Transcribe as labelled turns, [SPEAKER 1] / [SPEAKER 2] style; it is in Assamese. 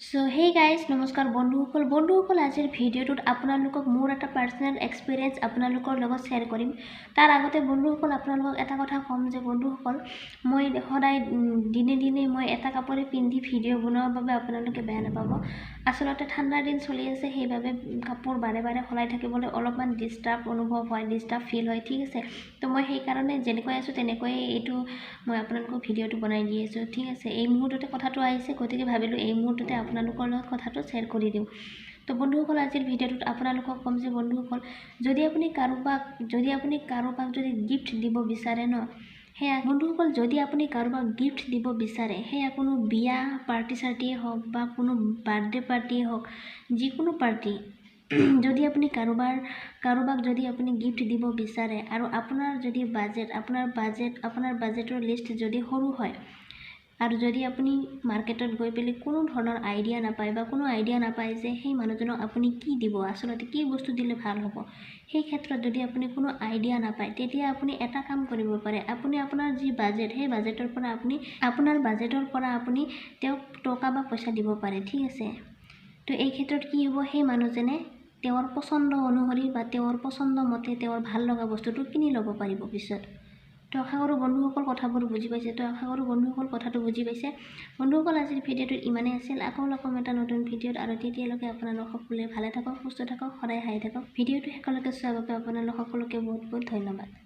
[SPEAKER 1] চ' হেই গাইজ, নমস্কাৰ বন্ধুসকল। বন্ধুসকল, আজিৰ ভিডিঅ'টোত আপোনালোকক মোৰ এটা পাৰ্চনেল এক্সপিৰিয়েঞ্চ আপোনালোকৰ লগত শ্বেয়াৰ কৰিম। তাৰ আগতে বন্ধুসকল, আপোনালোকক এটা কথা ক'ম যে বন্ধুসকল, মই সদায় দিনে দিনে মই এটা কাপোৰে পিন্ধি ভিডিঅ' বনোৱাৰ বাবে আপোনালোকে বেয়া নাপাব। আচলতে ঠাণ্ডাৰ দিন চলি আছে, সেইবাবে কাপোৰ বাৰে বাৰে সলাই থাকিবলৈ অলপমান ডিষ্টাৰ্ব অনুভৱ হয়, ডিষ্টাৰ্ব ফিল হয়, ঠিক আছে। তো মই সেইকাৰণে যেনেকৈ আছোঁ তেনেকৈয়ে এইটো মই আপোনালোকক ভিডিঅ'টো বনাই দি আছোঁ, ঠিক আছে। এই মুহূৰ্ততে কথাটো আহিছে, গতিকে ভাবিলোঁ এই মুহূৰ্ততে আপোনালোকৰ লগত কথাটো শ্বেয়াৰ কৰি দিওঁ। তো বন্ধুসকল, আজিৰ ভিডিঅ'টোত আপোনালোকক ক'ম যে বন্ধুসকল, যদি আপুনি কাৰোবাক যদি গিফ্ট দিব বিচাৰে ন, সেয়া বন্ধুসকল, যদি আপুনি কাৰোবাক গিফ্ট দিব বিচাৰে, সেয়া কোনো বিয়া পাৰ্টি চাৰ্টিয়ে হওক বা কোনো বাৰ্থডে পাৰ্টিয়ে হওক, যিকোনো পাৰ্টি যদি আপুনি কাৰোবাক যদি আপুনি গিফ্ট দিব বিচাৰে আৰু আপোনাৰ যদি বাজেট আপোনাৰ বাজেট আপোনাৰ বাজেটৰ লিষ্ট যদি সৰু হয় আৰু যদি আপুনি মাৰ্কেটত গৈ পেলাই কোনো ধৰণৰ আইডিয়া নাপায় বা কোনো আইডিয়া নাপায় যে সেই মানুহজনক আপুনি কি দিব, আচলতে কি বস্তু দিলে ভাল হ'ব, সেই ক্ষেত্ৰত যদি আপুনি কোনো আইডিয়া নাপায়, তেতিয়া আপুনি এটা কাম কৰিব পাৰে। আপুনি আপোনাৰ যি বাজেট, সেই বাজেটৰ পৰা আপুনি আপোনাৰ বাজেটৰ পৰা আপুনি তেওঁক টকা বা পইচা দিব পাৰে, ঠিক আছে। তো এই ক্ষেত্ৰত কি হ'ব? সেই মানুহজনে তেওঁৰ পচন্দ অনুসৰি বা তেওঁৰ পচন্দ মতে তেওঁৰ ভাল লগা বস্তুটো কিনি ল'ব পাৰিব পিছত। তো আশা কৰোঁ বন্ধুসকল, কথাবোৰ বুজি পাইছে। তো আশা কৰোঁ বন্ধুসকল, কথাটো বুজি পাইছে। বন্ধুসকল, আজিৰ ভিডিঅ'টোত ইমানেই আছিল। আকৌ লগ পাম এটা নতুন ভিডিঅ'ত আৰু তেতিয়ালৈকে আপোনালোক সকলোৱে ভালে থাকক, সুস্থ থাকক, সদায় হাঁহি থাকক। ভিডিঅ'টো শেষলৈকে চোৱাৰ বাবে আপোনালোক সকলোকে বহুত বহুত ধন্যবাদ।